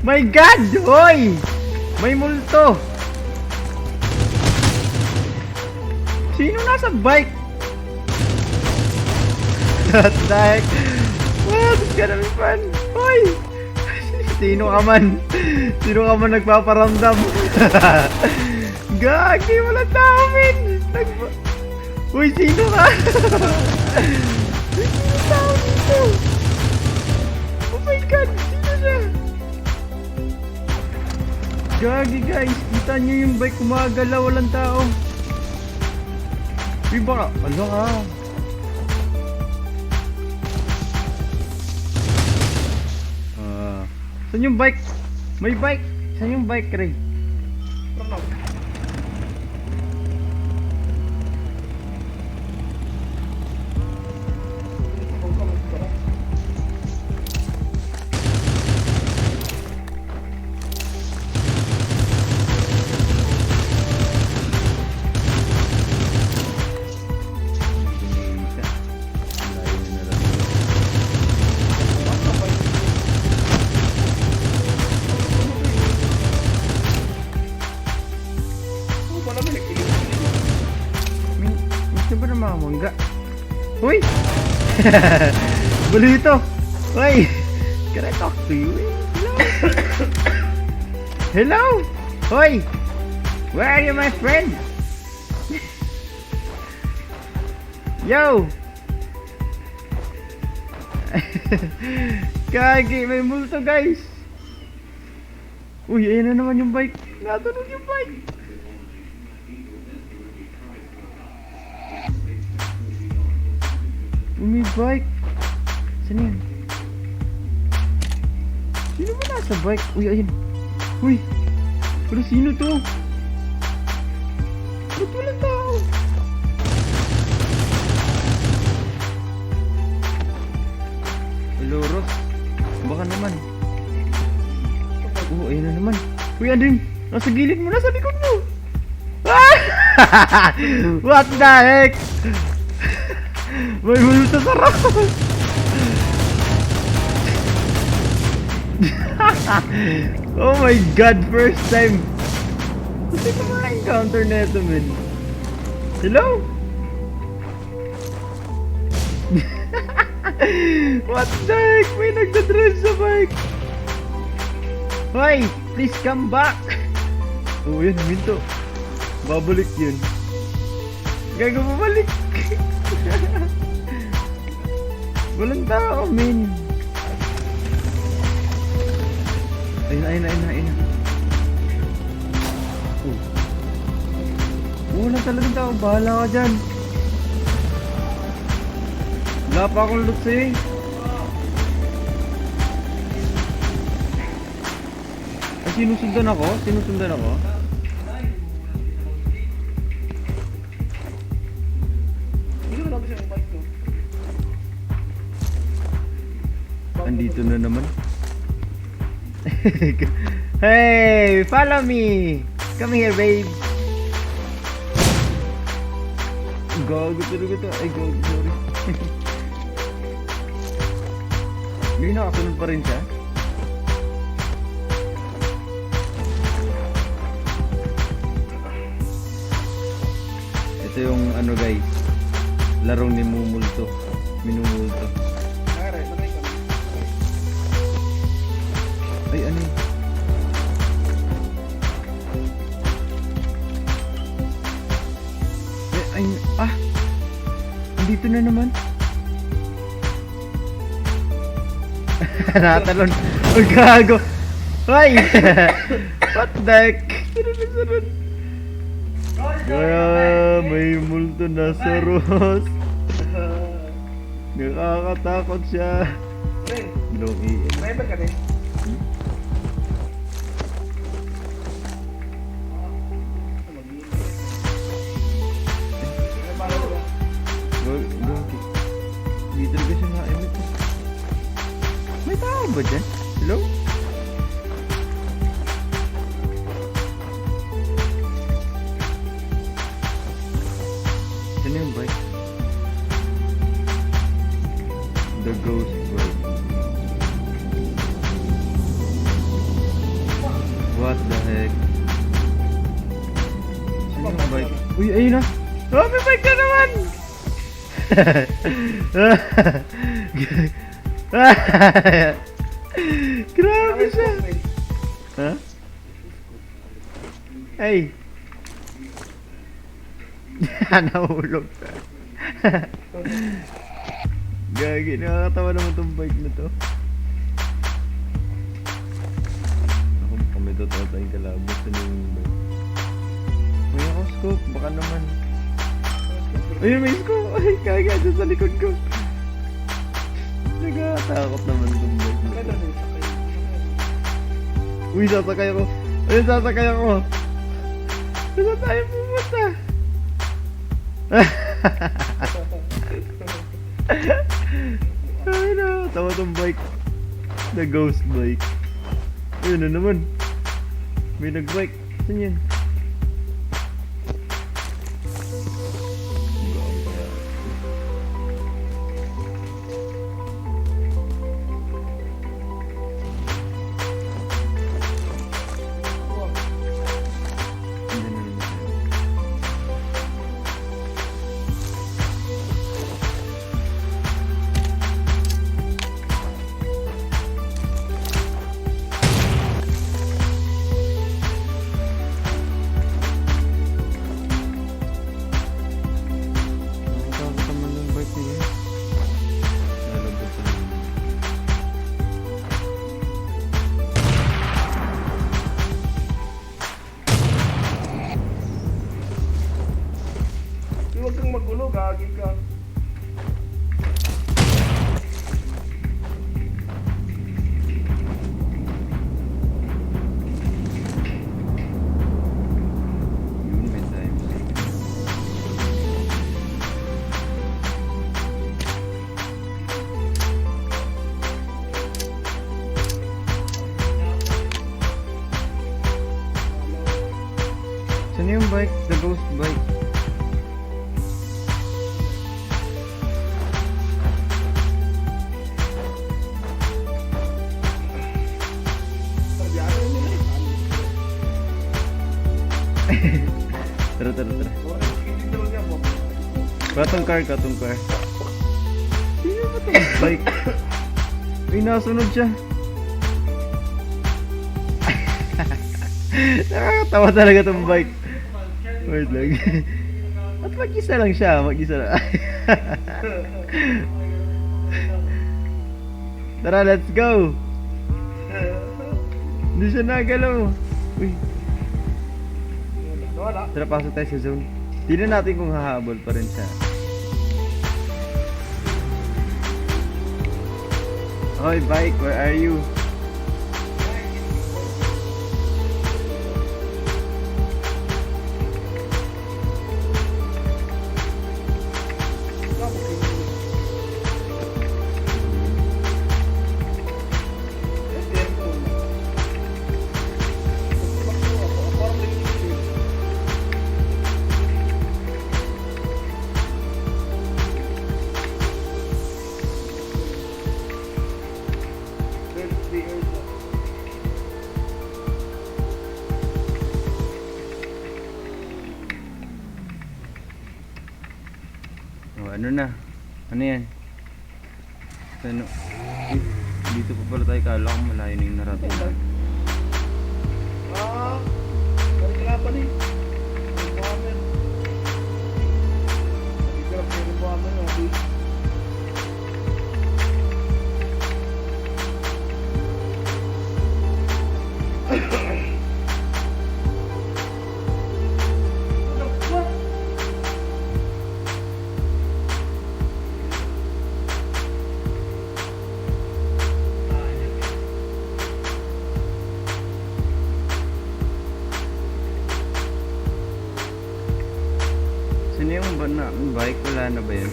My God! Hoy! May multo! Sino nasa bike? What the heck? Oh, this is gonna be fun! Hoy! Sino ka man? Sino ka man nagpaparamdam? Gagi, walang tao, men! Uy, sino ka? Sino tao dito? Oh my God! Sino siya? Gagi, guys, kita nyo yung bike gumagalaw, walang tao. Uy, baka, ano ka? Ah, saan yung bike? May bike! Saan yung bike, Ray? Ano? Isa. Layo na lang. Oo, wala may nagkilig-kilig. May gusto ba ng mga mangga? Uy! Balito! Uy! Can I talk to you? Hello? Hello? Hoy! Where are you, my friend? Yo! Gagi, may multo, guys! Uy, ayun na naman yung bike. Natunog yung bike. Uy, may bike. Saan yan? Sino ba nasa bike? Uy, ayun. Uy! Pero sino to? Ba't walang tao? Hello, Ross. Baka naman. Oh, ayun na naman. Uy, ano yun? Nasa gilid mo, nasa likod mo. Ah! What the heck? May multo sa Ross. Oh my God, first time. Kasi ko maka-encounter na ito, man. Hello? What the heck? May nagda-drive sa bike. Hoy, please come back. Oh, yun, minto. Babalik yun. Gago, babalik. Walang tao, men. Ayun, ayun, ayun, ayun. Oh. Wala talagang tao. Bahala ka dyan. Wala pa akong loot sa'yo eh. Ay, sinusundan ako? Sinusundan ako? Hindi ko naman siya yung bike to. Andito na naman. Hey, follow me! Come here, babe! Gago talaga to. Ay, gago, sorry. Hindi, nakasunod pa rin siya. Ito yung ano, guys. Larong ni Mumulto. Minumulto. Nakaray, nakaray ka. Ay, ano yun? Ay, ay, ah! Andito na naman. Natalon. Uy, gago. Ay! What the heck? Sunod na sunod. Ah, may multo na sa Ross. Nakakatakot siya. Ren, Dalawang EM. driver ka din. Ano ba? Gagi. Hindi talaga siya na-emit eh. May tao ba dyan? Hello? Saan yung bike? The ghost bike. Heck? Saan yung bike? Uy, ayun na! Oh, may bike na naman! Grabe siya! Ha? Ay! Nahulog. Gagi, nakakatawa naman tong bike na to. Ako, baka may totoo tayong kalaban. Saan yung bike? May ako scope, baka naman. Ayun, may scope! Ay, gagi, andyan sa likod ko. Nagkakatakot naman tong bike na to. Uy, sasakay ako. Ayun, sasakay ako. Saan tayo pupunta? Ay, nakakatawa tong bike. The ghost bike. Ayun na naman. May nag-bike. Saan yun? Gaan kaya. Andyan na naman tayo. Nakakatakot naman yung bike niya. Lalabas na naman. Uy, huwag kang magulo, gagi ka. Yun, may time. Saan yung bike? The ghost bike. Sabi, ano yun nila? Tara, tara, tara. Oh, hindi daw niya mo. Katong car, katong car. Sino ba itong bike? Uy, nasunod siya. Nakakatawa talaga tong bike. Wait lang. At mag-isa lang siya, mag-isa lang. Tara, let's go! Hindi siya nagalaw. Uy, Wala. Tara, pasok tayo sa zone. Tignan natin kung hahabol pa rin siya. Hoy, bike, where are you? Birthday earth. Oh, ano na? Ano yan? Ano? Eh, dito pa pala tayo. Kala ko malayo na yung narating natin. Ah, balik kalaban eh. May bomber. Nagigirap yung bomber, no? What the fuck? Sino yung ba na, bike? Wala na ba yun?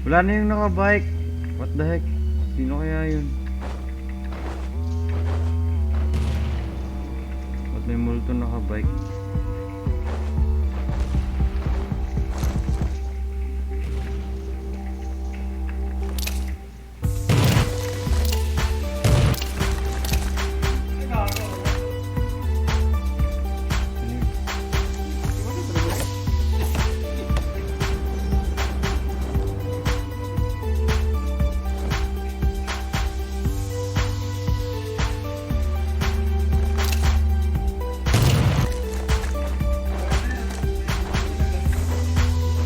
Wala na yung nakabike. What the heck? Sino kaya yun? Ba't may multo nakabike? Ano yun?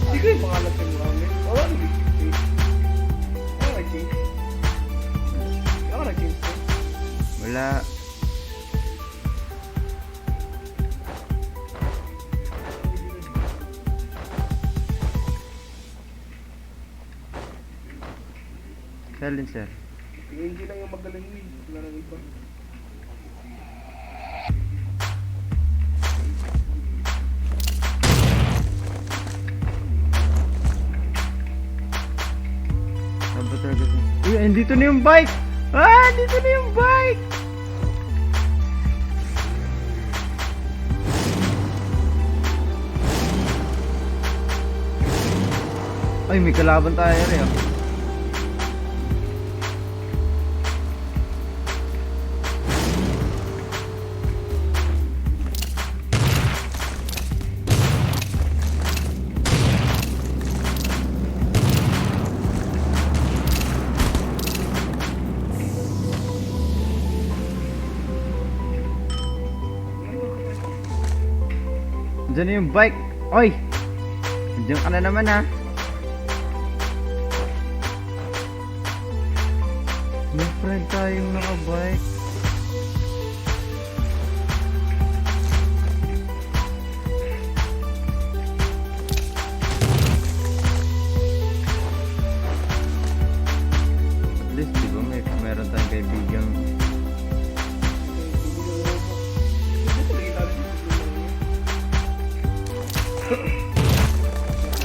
Hindi ko yung pangalan sa mga. Wala nag-change. Wala nag-change. Wala nag-change to. Wala. Silencer. Hindi lang yung magaling eh. Wala nang iba. Saan ba talaga ito? Uy, andito na yung bike! Ah, andito na yung bike! Ay, may kalaban tayo rin, oh. Andiyan na yung bike! Oy! Andiyan ka na naman ha! May friend tayong nakabike. At least, di ba, meron tayong kaibigang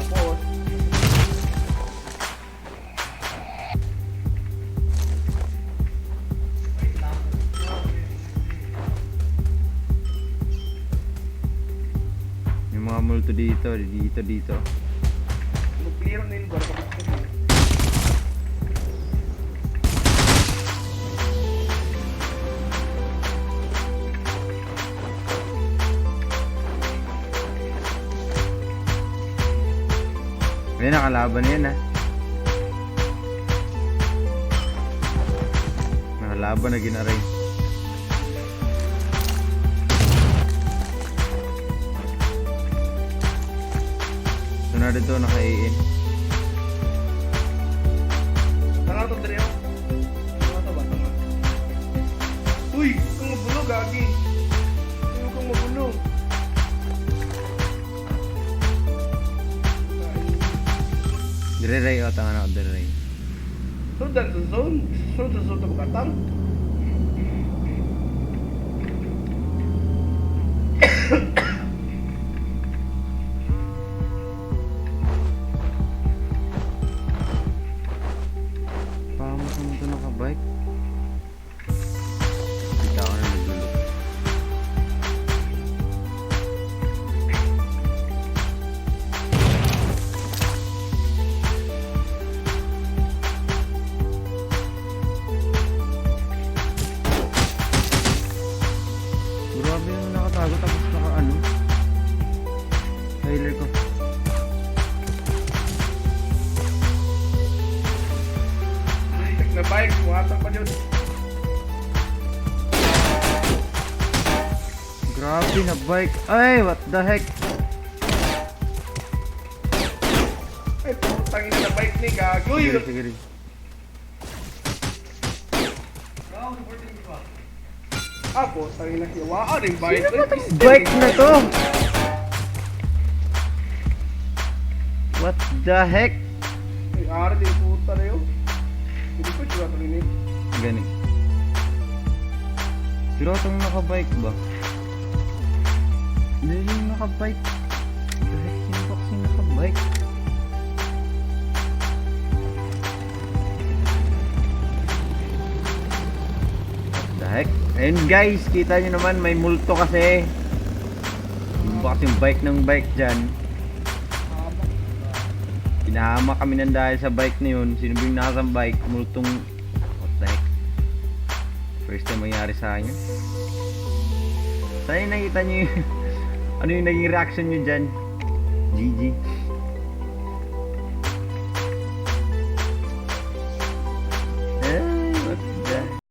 Tapos, yung mga multo dito, dito, dito. mag-clear na yung bar kapit ko. Ayun, nakalaban na yan ah. Nakalaban na ginaray. Ito na dito, naka-AN. Tanga to, Dre, oh. Tanga to ba? Tanga. Uy! Huwag kang magulo, gagi! Uy, huwag kang magulo. Dire Ray, oh, tanga na ako, dire Ray. Sundan sa zone. Sundan sa zone na makatang. Pamos naman ito nakabike. Kita ko na nagulo. Grabe naman nakatago tapos naka ano. Trailer ko. Tek na bike, muhatang pa yun. Grabe na bike. Ay, what the heck? Ay, putang ina na bike ni gago. Sige, sige, sige. Ah, putang ina. Yawaan yung bike. Sino ba tong bike na to? What the heck? Ay, ari din puta na yun. Hindi ko siya ito. Gani. Pero itong nakabike ba? Hindi yung nakabike. Bike. What the heck? Ayun guys, kita nyo naman may multo kasi. Yung kasi yung bike ng bike dyan. Pinahama kami ng dahil sa bike na yun. Sino ba yung nasa bike? Multong. What the heck? First time mangyari sa akin yun. Sana yung nakita nyo yung ano yung naging reaction nyo dyan. GG.